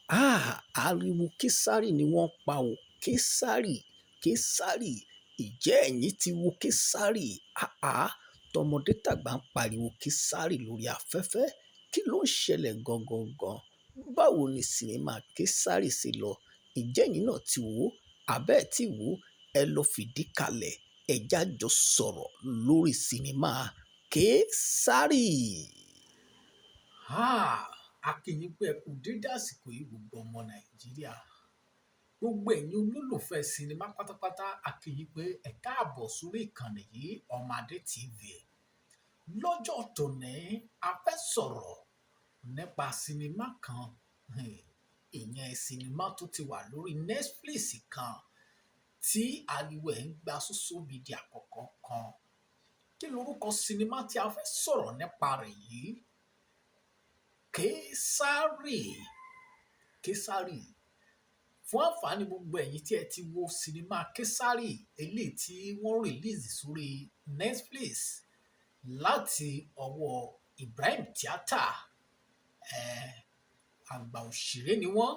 Ah! Ariwo Kesari ni wọ́n pa ò. Kesari, Kesari. Ǹjẹ́ ẹ̀yin ti wo Kesari? Àá, tọmọdé tàgbà ń pariwo Kesari lórí afẹ́fẹ́. Kí ló ń ṣẹlẹ̀ gangan gan? Báwo ni sinimá Kesari ṣe lọ? Ǹjẹ́ ẹ̀yin náà ti wò ó? Àbẹ́ ẹ tí wò ó? Ẹ lọ fìdí kalẹ̀. Ẹ já jọ sọ̀rọ̀ lórí sinimá Kesari. Ah! A kí yín pé ẹ kú dédé àsìkò yìí, gbogbo ọmọ Nàìjíríà. Gbogbo ẹ̀yin olólùfẹ́ sinimá pátápátá, a kí yín pé ẹ káàbọ̀ sórí ìkànnì yìí, Ọmọadé TV. Lọ́jọ́ tòní, a fẹ́ sọ̀rọ̀ nípa sinimá kan, ìyẹn sinimá tó ti wà lórí Netflix kan tí ariwo ẹ̀ ń gba social media kọ̀ọ̀kan kan. Kí lorúkọ sinimá tí a fẹ́ sọ̀rọ̀ nípa rẹ̀ yìí? Kesari. Kesari. Fún àǹfààní gbogbo ẹ̀yin tí ẹ ti wo sinimá Kesari, eléyìí tí wọ́n release sórí Netflix láti ọwọ́ Ibrahim Chatta. Àgbà òṣèré ni wọ́n,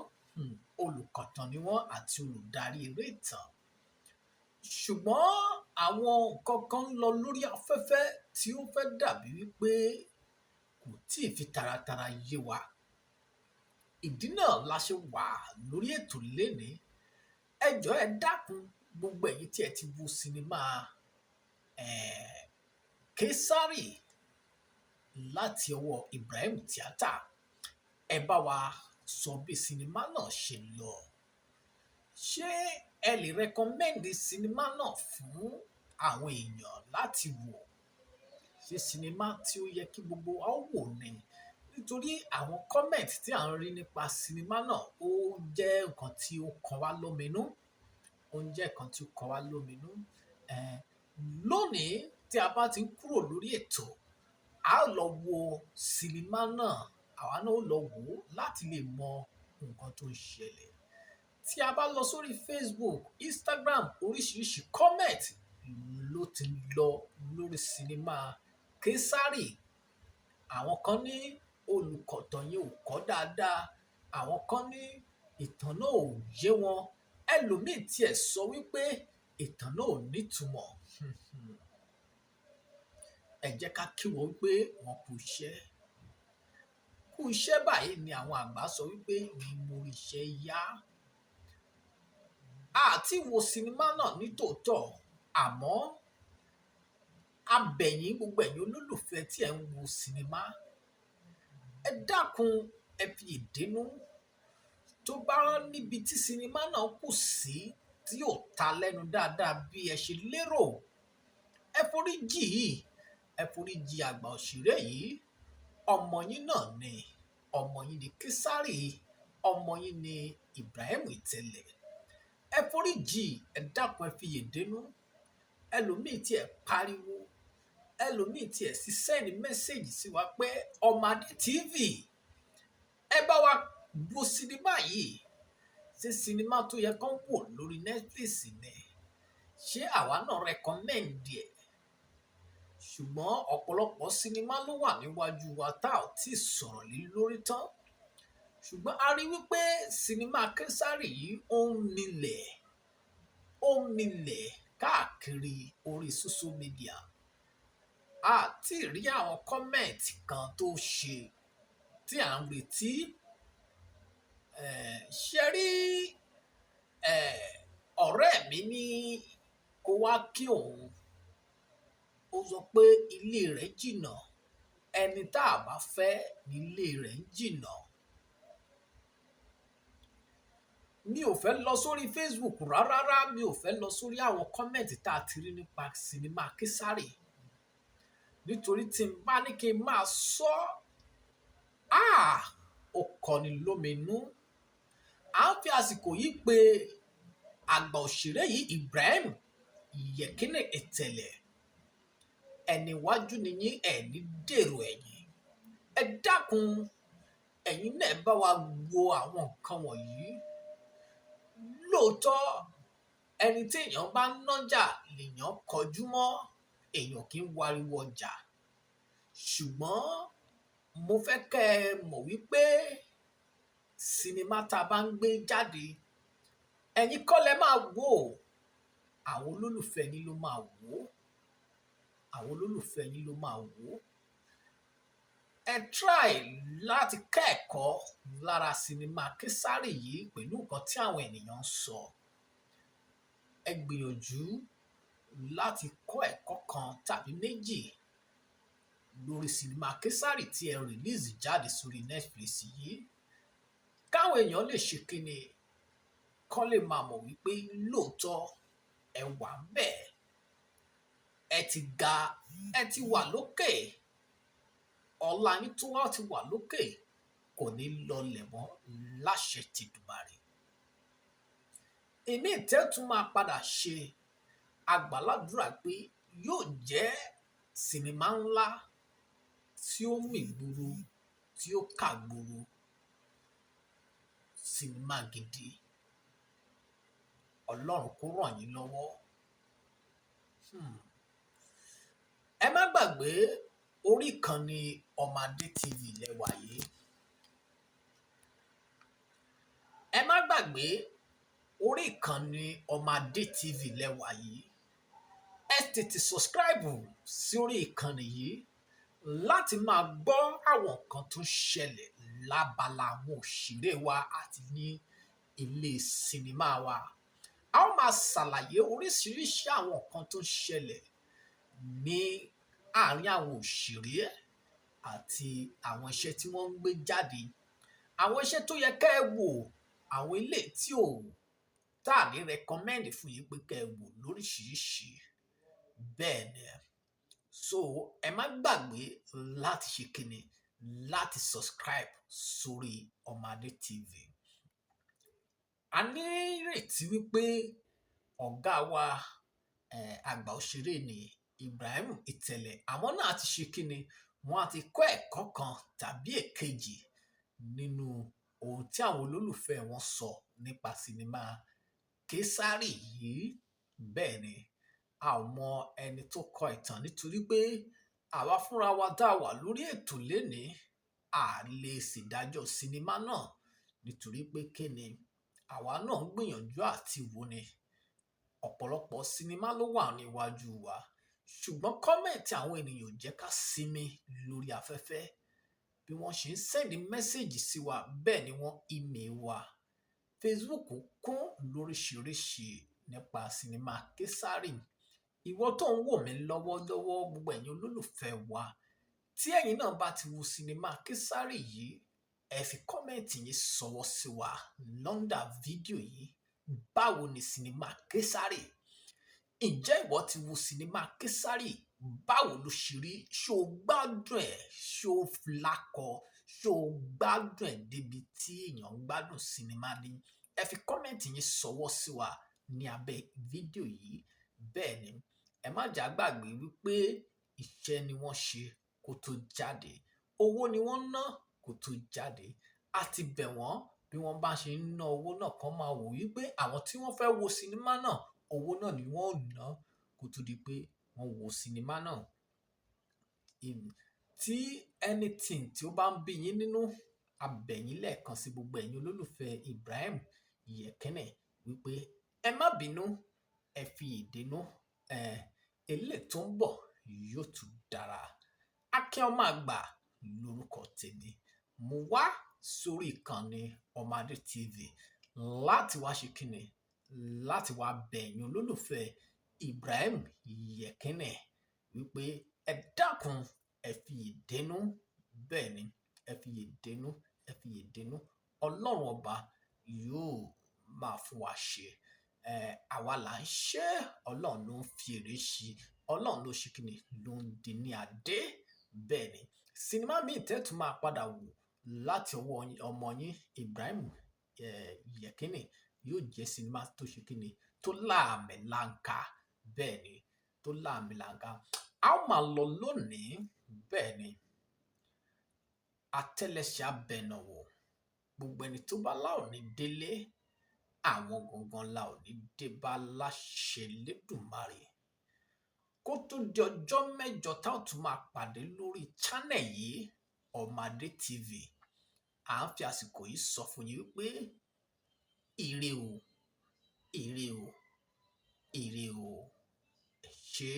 olùkọ̀tàn ni wọ́n àti olùdarí eré ìtàn. Ṣùgbọ́n àwọn nǹkan kan ń lọ lórí afẹ́fẹ́ tí ó fẹ́ dàbí wípé kò tíì fi taratara yé wa. Ìdí náà la ṣe wà lórí ètò lénìí. Ẹ jọ̀ọ́, ẹ dákun, gbogbo ẹ̀yin tí ẹ ti wo sinimá Kesari láti ọwọ́ Ibrahim Chatta, ẹ bá wa sọ bí sinimá náà ṣe lọ. Ṣé ẹ lè recommend sinimá náà fún àwọn èèyàn láti wò? Ṣé sinimá tí ó yẹ kí gbogbo wa ó wò ni? Nítorí àwọn comment tí à ń rí nípa sinimá náà, ó jẹ́ nǹkan tí ó kan wá lóminú. Ó ń jẹ́ nǹkan tí ó kan wá lóminú. Lónìí tí a bá ti ń kúrò lórí ètò, a ó lọ wo sinimá náà. Àwa náà ó lọ wò ó láti lè mọ nǹkan tó ń ṣẹlẹ̀. Tí a bá lọ sórí Facebook, Instagram, oríṣiríṣi comment ló ti lọ lórí sinimá Kesari. Àwọn kan ní olùkọ̀tàn yẹn ò kọ́ dáadáa. Àwọn kan ní ìtàn náà ò yé wọn. Ẹlòmíì tí ẹ sọ wípé ìtàn náà ò ní ìtumọ̀. Ẹ jẹ́ ká kí wọn wípé wọ́n kú iṣẹ́. Kú iṣẹ́ báyìí ni àwọn àgbà sọ wípé ní mórí iṣẹ́ yá. A ti wo sinimá náà ní tòótọ́, àmọ́ a bẹ̀ yín, gbogbo ẹ̀yin olólùfẹ́ tí ẹ̀ ń wo sinimá. Ẹ dákun, ẹ fi ìdínú tó bá níbi tí sinimá náà kù sí tí ò ta lẹ́nu dáadáa bí ẹ ṣe lérò. Ẹ forí jì í, ẹ forí jì àgbà òṣèré yìí. Ọmọ yín náà ni, ọmọ yín ni Kesari, ọmọ yín ni Ibrahim Ìtẹ̀lẹ̀. Ẹ forí jì, ẹ dákun, ẹ fi ìdínú. Ẹlòmíì tí ẹ pariwo, ẹlòmíì tí ẹ sì send message sí wa pé Ọmọadé TV, ẹ bá wa wo sinimá yìí. Ṣé sinimá tó yẹ kán wò lórí Netflix ni? Ṣé àwa náà recommend ẹ̀? Ṣùgbọ́n ọ̀pọ̀lọpọ̀ sinimá ló wà níwájú wa tá ò tí sọ̀rọ̀ lé lórí tán. Ṣùgbọ́n a rí wípé sinimá Kesari yìí ó ń milẹ̀, ó ń milẹ̀ káàkiri orí social media. A ti rí àwọn comment kan tó ṣe tí à ń retí. Ṣé rí, ọ̀rẹ́ mi ní kó wá kí òun. Ó sọ pé ilé rẹ̀ jìnnà. Ẹni tá a bá fẹ́ nílé rẹ̀ ń jìnnà. Mi ò fẹ́ lọ sórí Facebook rárá. Mi ò fẹ́ lọ sórí àwọn comment tá a ti rí nípa sinimá Kesari. Nítorí tí n bá ní kí n máa sọ, ah! Ó kọni lóminú. À ń fi àsìkò yìí pé àgbà òṣèré yìí, Ibrahim Yekini Ìtẹ̀lẹ̀. Ẹni iwájú ni yín, ẹ ní dèrò ẹ̀yìn. Ẹ dákun, ẹ̀yin náà bá wa wo àwọn nǹkan wọ̀nyí. Lóòótọ́, ẹni tí èèyàn bá ń nájà lèèyàn kọjú mọ́, èèyàn kì í wariwo ọjà. Ṣùgbọ́n mo fẹ́ kẹ́ ẹ mọ̀ wípé Sinimá tá a bá ń gbé jáde, ẹ̀yin kọ́ lẹ máa wò ó, àwọn olólùfẹ́ yín ló máa wò ó, àwọn olólùfẹ́ yín ló máa wò ó. Ẹ try láti kẹ́ẹ̀kọ́ lára sinimá Késàrì yìí pẹ̀lú nǹkan tí àwọn ènìyàn ń sọ. Ẹ gbìyànjú láti kọ́ ẹ̀kọ́ kan tàbí méjì lórí sinimá Késàrì tí ẹ release jáde sórí Netflix yìí, káwọn èèyàn lè ṣe kíni, kán lè máa mọ̀ wípé lóòótọ́ ẹ wà ńbẹ̀, ẹ ti ga, ẹ ti wà lókè, ọlá yín tó wá ti wà lókè kò ní lọlẹ̀ mọ́ láṣẹ tìdùmàrè. Ìmíì tẹ́ tún máa padà ṣe, àgbàládùra pé yóò jẹ́ sinimá ńlá tí ó mì gburu, tí ó kà gburu, sinimá gidi. Ọlọ́run kó ràn yín lọ́wọ́. Ẹ má gbàgbé, orí ìkànnì Ọmọadé TV lẹ wà yìí. Ẹ má gbàgbé, orí ìkànnì Ọmọadé TV lẹ wà yìí. Ẹ tètè subscribe sí orí ìkànnì yìí láti máa gbọ́ àwọn nǹkan tó ń ṣẹlẹ̀ lábala àwọn òṣèré wa àti ní ilé sinimá wa. A ó máa ṣàlàyé oríṣiríṣi àwọn nǹkan tó ń ṣẹlẹ̀ ní àárín àwọn òṣèré àti àwọn iṣẹ́ tí wọ́n ń gbé jáde, àwọn iṣẹ́ tó yẹ kẹ́ ẹ wò, àwọn ilé tí ò tá à ní recommend fún yín pé kẹ́ ẹ wò lóríṣiríṣi. Bẹ́ẹ̀ ni. So ẹ má gbàgbé láti ṣe kíni, láti subscribe sórí Ọmọadé TV. A ní ìrètí wípé ọ̀gá wa, àgbà òṣèré ni Ibrahim Ìtẹ̀lẹ̀, àwọn náà ti ṣe kíni, wọ́n á ti kọ́ ẹ̀kọ́ kan tàbí èkejì nínú ohun tí àwọn olólùfẹ́ wọn sọ nípa sinimá Késàrì yìí. Bẹ́ẹ̀ ni, a ò mọ ẹni tó kọ ìtàn nítorí pé àwa fúnra wa dá wà lórí ètò lénìí, a lè ṣèdájọ́ sinimá náà nítorí pé kíni, àwa náà ń gbìyànjú àti wò ni. Ọ̀pọ̀lọpọ̀ sinimá ló wà níwájú wa, ṣùgbọ́n comment àwọn ènìyàn ò jẹ́ ká sinmi lórí afẹ́fẹ́. Bí wọ́n ṣe ń send message sí wa, bẹ́ẹ̀ ni wọ́n email wa. Facebook kún lóríṣiríṣi nípa sinimá Késàrì. Ìwọ tó ń wò mí lọ́wọ́lọ́wọ́, gbogbo ẹ̀yin olólùfẹ́ wa, tí ẹ̀yin náà bá ti wo sinimá Késàrì yìí, ẹ fi comment yín ṣọwọ́ sí wa l'under fídíò yìí. Báwo ni sinimá Késàrì? Ǹjẹ́ ìwọ ti wo sinimá Késàrì? Báwo ló ṣe rí? Ṣé o gbádùn ẹ̀? Ṣé o lakọ? Ṣé o gbádùn ẹ̀ débi tí èèyàn ń gbádùn sinimá ni? Ẹ fi comment yín ṣọwọ́ sí wa ní abẹ́ fídíò yìí. Bẹ́ẹ̀ ni, ẹ má jà gbàgbé wípé iṣẹ́ ni wọ́n ṣe kó tó jáde, owó ni wọ́n ná kó tó jáde. A ti bẹ̀ wọ́n, bí wọ́n bá ṣe ń ná owó náà, kán máa wò wípé àwọn tí wọ́n fẹ́ wo sinimá náà, owó náà ni wọ́n ò ná kó tó di pé wọ́n wo sinimá náà. Tí anything tí ó bá ń bí yín nínú, a bẹ̀ yín lẹ́ẹ̀kan sí, gbogbo ẹ̀yin olólùfẹ́ Ibrahim Yekini, wípé ẹ má bínú, ẹ fi ìdínú, eléyìí tó ń bọ̀ yóò tún dára. Akin ọmọ àgbà lórúkọ tèmi. Mo wá sórí ìkànnì Ọmọadé TV láti wá ṣe kíni, láti wá bẹ̀ ẹ̀yin olólùfẹ́ Ibrahim Yekini wípé ẹ dákun, ẹ fi ìdínú. Bẹ́ẹ̀ ni, ẹ fi ìdínú, ẹ fi ìdínú. Ọlọ́run ọba yóò máa fún wa ṣe. Àwa là ń ṣe, Ọlọ́run ló ń fi èrè ṣe, Ọlọ́run ló ṣe kíni, ló ń di ní adé. Bẹ́ẹ̀ ni, sinimá míì tẹ́ tún máa padà wò láti ọwọ́ ọmọ yín Ibrahim Yekini yóò jẹ́ sinimá tó ṣe kíni, tó láàmìlanka. Bẹ́ẹ̀ ni, tó láàmìlanka. A ó máa lọ lónìí. Bẹ́ẹ̀ ni, atẹ́lẹsẹ̀ abẹnàwò, gbogbo ẹni tó bá lá ò ní délé, àwọn gangan la ò ní dé bá láṣẹ Lédùmarè. Kó tó di ọjọ́ mẹ́jọ tá ò tún máa pàdé lórí channel yìí, Ọmọadé TV. À ń fi àsìkò yìí sọ fún yín wípé ire o, ire o, ire o. Ẹ ṣé.